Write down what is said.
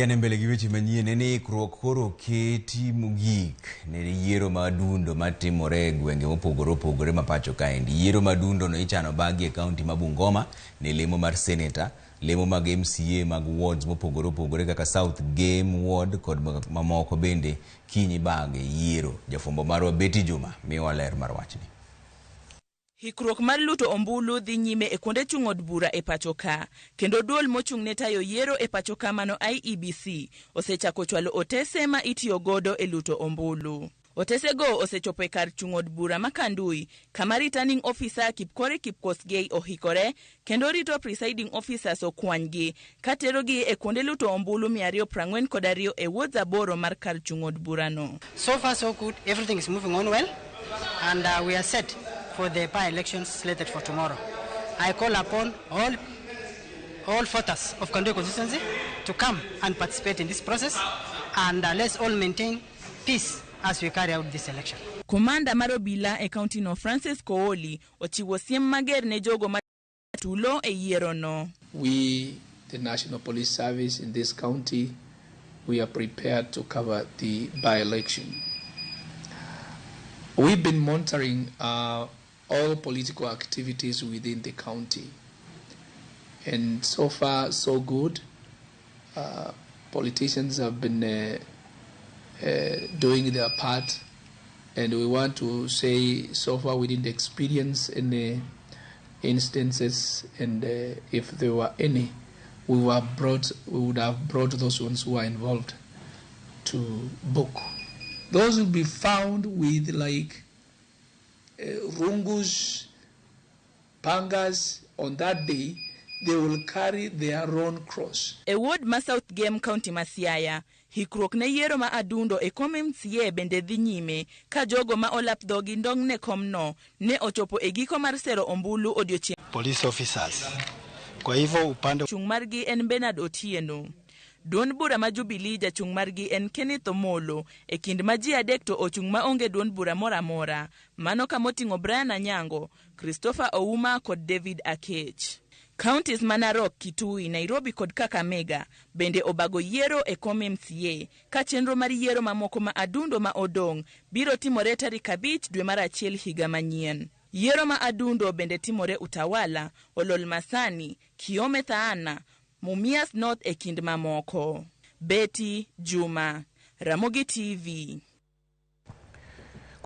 Ane mbele gi weche manyien en ni ikruok koro oketi mogik ne yiero ma adundo matimore e gwenge mopogore opogore ma pacho kaendi. Yiero ma adundo no ichano bagi e kaunti ma Bungoma ne lemo mar seneta, lemo mag MCA mag wards mopogore opogore kaka South Gem Ward kod mamoko bende kiny ibage yiero. Jafwambo marwa Betty Juma miyowa ler mar wachni. Hikruok mar luto ombulu dhi nyime e kuonde chung' od bura e pacho ka, kendo duol mochung' ne tayo yiero e pacho ka mano IEBC osechako chwalo otese ma itiyo godo e luto ombulu. Otesego osechopo e kar chung' od bura ma Kandui kama returning officer Kipkorir Kipkosgei ohikore kendo rito presiding officers okwanygi katerogi e kuonde luto ombulu 242 e wards 8 mar kar chung' od burano. So far so good, everything is moving on well and we are set for the by-elections slated for tomorrow. I call upon all voters of Kanduyi constituency to come and participate in this process and let's all maintain peace as we carry out this election. Komanda mar obila e kaunti no Francis Kooli ochiwo siem mager ne jogo ma tulo e yiero no. We, the National Police Service in this county, we are prepared to cover the by-election. We've been monitoring all political activities within the county, and so far so good. Politicians have been doing their part, and we want to say so far we didn't experience any instances, and if there were any, we would have brought those ones who are involved to book. Those will be found with rungus, pangas on that day. They will carry their own cross. E ward ma South Gem County ma Siaya, hikruok ne yiero ma adundo e kom MCA bende dhi nyime ka jogo ma olap dhogi ndong' ne komno ne ochopo e giko mar sero ombulu odiochieng' Police officers. Kwa hivyo upande Chung' margi en Bernard Otieno. Duond bura ma Jubilee jachung' margi en Kenneth Omolo, e kind ma ji adek to ochung' maonge duond bura moro amora. Mano kamoting'o Brian Anyango, Christopher Ouma kod David Akech. Counties ma Narok, Kitui, Nairobi kod Kakamega bende obago yiero e kom MCA ka chenro mar yiero mamoko ma adundo ma odong' biro timore tarik 5 dwe mar 1 higa manyien. Yiero ma adundo bende timore Utawala, Olol Masani, Kiome Thaana, Mumias North e kind mamoko. Betty Juma, Ramogi TV.